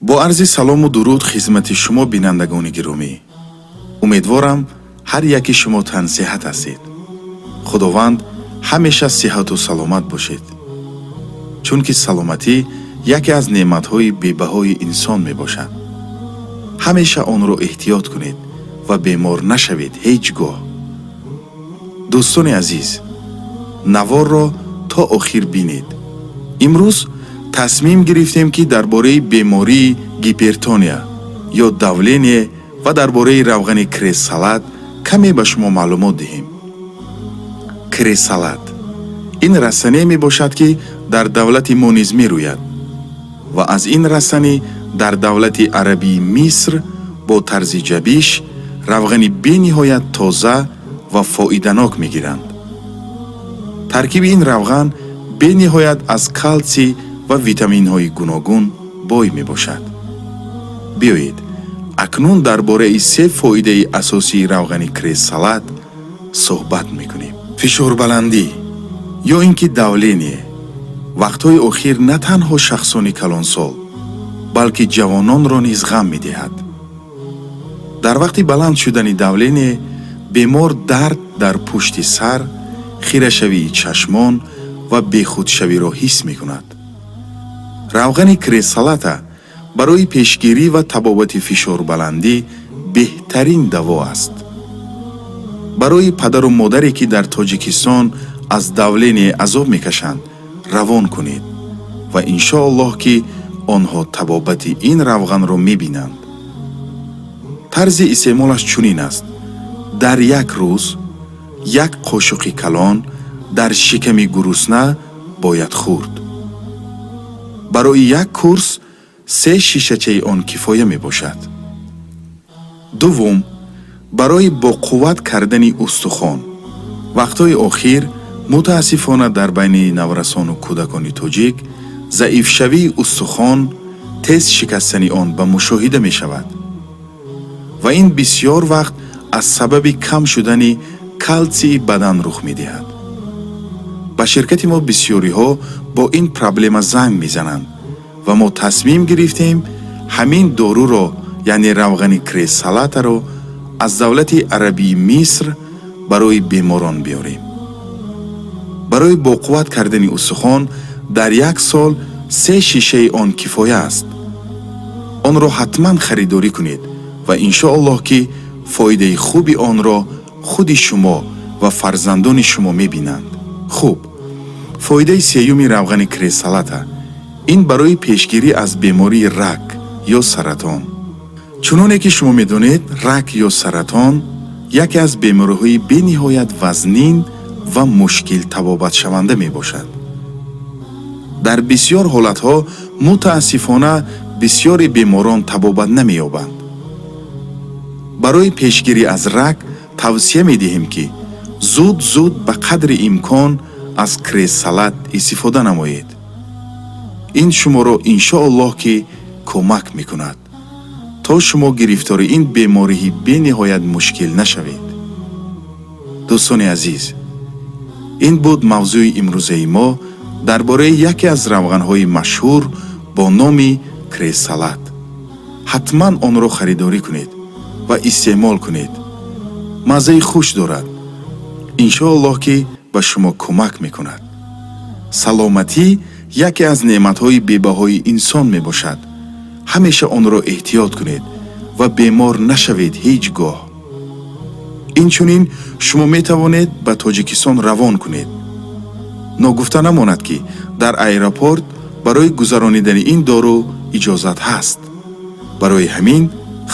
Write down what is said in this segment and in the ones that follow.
Бо арзи салому дуруд хизмати шумо, бинандагони гиромӣ. Умедворам, ҳар яки шумо тансиҳат ҳастед. Худованд ҳамеша сиҳату саломат бошед, чунки саломатӣ яке аз неъматҳои бебаҳои инсон мебошад. Ҳамеша онро эҳтиёт кунед ва бемор нашавед ҳеҷ гоҳ. Дӯстони азиз, наворро то охир бинед. Имрӯз тасмим гирифтем, ки дар бораи бемории гипертония ё давление ва дар бораи равғани кресс-салат каме ба шумо маълумот диҳем. Кресс-салат ин растание мебошад, ки дар давлати мо низ мерӯяд ва аз ин растанӣ дар давлати арабии Миср бо тарзи ҷабиш равғани бениҳоят тоза ва фоиданок мегиранд. Таркиби ин равған бениҳоят аз калсий ва витаминҳои гуногун бой мебошад. Биёед, акнун дар бораи се фоидаи асосии равғани кресс-салат суҳбат мекунем. Фишорбаландӣ ё ин ки давление вақтҳои охир на танҳо шахсони калонсол, балки ҷавононро низ ғам медиҳад. Дар вақти баланд шудани давление бемор дард дар пушти сар, хирашавии чашмон ва бехудшавиро ҳис мекунад. Равғани кресс-салата барои пешгирӣ ва табобати фишорбаландӣ беҳтарин даво аст. Барои падару модаре, ки дар Тоҷикистон аз давление азоб мекашанд, равон кунед ва иншоаллоҳ, ки онҳо табобати ин равғанро мебинанд. Тарзи истеъмолаш чунин аст: дар як рӯз як қошуқи калон дар шиками гурусна бояд хӯрд. Барои як курс се шишачаи он кифоя мебошад. Дуввум, барои боқувват кардани устухон. Вақтҳои охир, мутаассифона, дар байни наврасону кӯдакони тоҷик заифшавии устухон, тез шикастани он ба мушоҳида мешавад ва ин бисьёр вақт аз сабаби кам шудани калсии бадан рух медиҳад. Ба ширкати мо бисьёриҳо бо ин проблема занг мезананд ва мо тасмим гирифтем, ҳамин доруро, яъне равғани кресс-салатаро аз давлати арабии Миср барои беморон биёрем. Барои боқувват кардани устухон дар як сол се шишаи он кифоя аст. Онро ҳатман харидорӣ кунед ва иншоаллоҳ, ки фоидаи хуби онро худи шумо ва фарзандони шумо мебинанд. Хуб, фоидаи сеюми равғани кресс-салата ин барои пешгирӣ аз бемории рак ё саратон. Чуноне ки шумо медонед, рак ё саратон яке аз бемориҳои бениҳоят вазнин ва мушкил табобатшаванда мебошад. Дар бисьёр ҳолатҳо, мутаассифона, бисьёри беморон табобат намеёбанд. Барои пешгирӣ аз рак тавсия медиҳем, ки зуд зуд ба қадри имкон аз кресс-салат истифода намоед. Ин шуморо, иншоаллоҳ, ки кӯмак мекунад, то шумо гирифтори ин бемории бениҳоят мушкил нашавед. Дӯстони азиз, ин буд мавзӯи имрӯзаи мо дар бораи яке аз равғанҳои машҳур бо номи кресс-салат. Ҳатман онро харидорӣ кунед ва истеъмол кунед. Маззаи хуш дорад. Иншоаллоҳ, ки ба шумо кӯмак мекунад. Саломатӣ яке аз неъматҳои бебаҳои инсон мебошад. Ҳамеша онро эҳтиёт кунед ва бемор нашавед ҳеҷ гоҳ. Инчунин шумо метавонед ба Тоҷикистон равон кунед. Ногуфта намонад, ки дар аэропорт барои гузаронидани ин дору иҷозат ҳаст. Барои ҳамин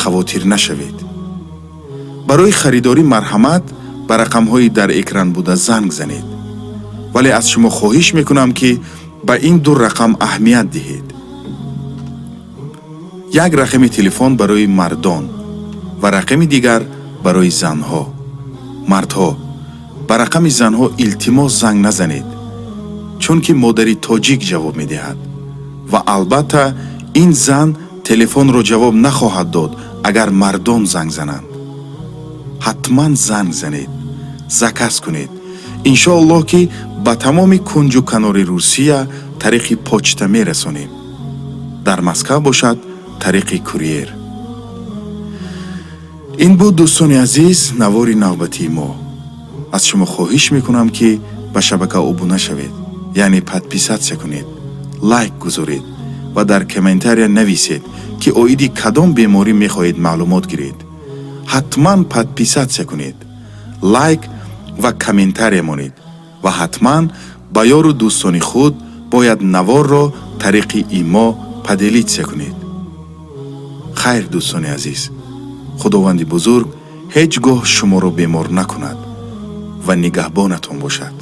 хавотир нашавед. Барои харидорӣ марҳамат, ба рақамҳои дар экран буда занг занед. Вале аз шумо хоҳиш мекунам, ки ба ин ду рақам аҳамият диҳед. Як рақами телефон барои мардон ва рақами дигар барои занҳо. Мардҳо, ба рақами занҳо илтимос занг назанед, чунки модари тоҷик ҷавоб медиҳад ва албатта ин зан телефонро ҷавоб нахоҳад дод, агар мардон занг зананд. Ҳатман занг занед, заказ кунед. Иншоаллоҳ, ки ба тамоми кунҷу канори Русия тариқи почта мерасонем. Дар Москав бошад, Тариқи курьер. Ин буд, дӯстони азиз, навори навбатии мо. Аз шумо хоҳиш мекунам, ки ба шабака обуна шавед, яъне подписаться кунед, лайк гузоред ва дар комментария нависед, ки оиди кадом беморӣ мехоҳед маълумот гиред. Ҳатман подписаться кунед, лайк ва комментария монед ва ҳатман ба ёру дӯстони худ бояд наворро тариқи имо поделиться кунед. Хайр, дӯстони азиз, Худованди бузург ҳеҷ гоҳ шуморо бемор накунад ва нигаҳбонатон бошад.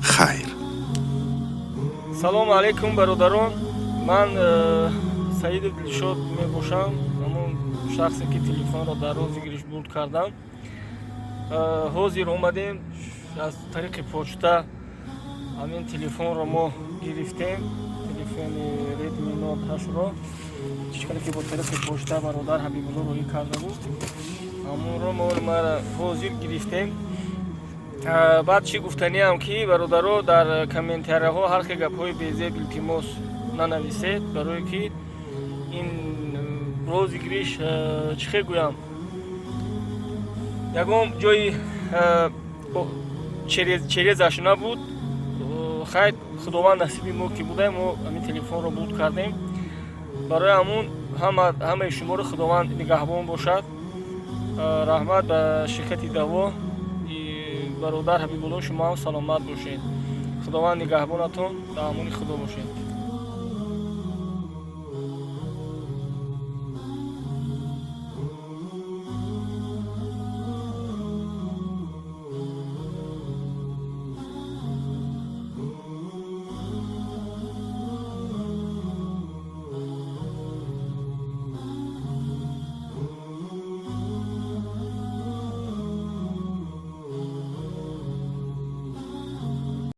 Хайр. Салому алайкум, бародарон. Ман Саидов Дилшод мебошам, ҳамон шахсе, ки телефонро дар розыгрыш бурд кардам. Ҳозир омадем, аз тариқи почта ҳамин телефонро мо гирифтем, телефони Redmi Note 8-ро, чӣ ки бо тариқи почта бародар Ҳабибулло роҳӣ карда буд, ҳамонро мо мара ҳозир гирифтем. Баъд чӣ гуфтаниам, ки бародаро, дар комментарияҳо ҳар хел гапҳои безеб, илтимос, нанависед, барое ки ин розыгрыш, чӣ хел гӯям, ягон ҷои через аш набуд. Хайр, Худованд насиби мо ки буда, мо ҳамин телефонро бурд кардем. Барои ҳамун ҳамаи шуморо Худованд нигаҳбон бошад. Раҳмат ба ширкати Даво. Бародар Ҳабибулло, шумо ҳам саломат бошед. Худованд нигаҳбонатон, дар амони Худо бошед.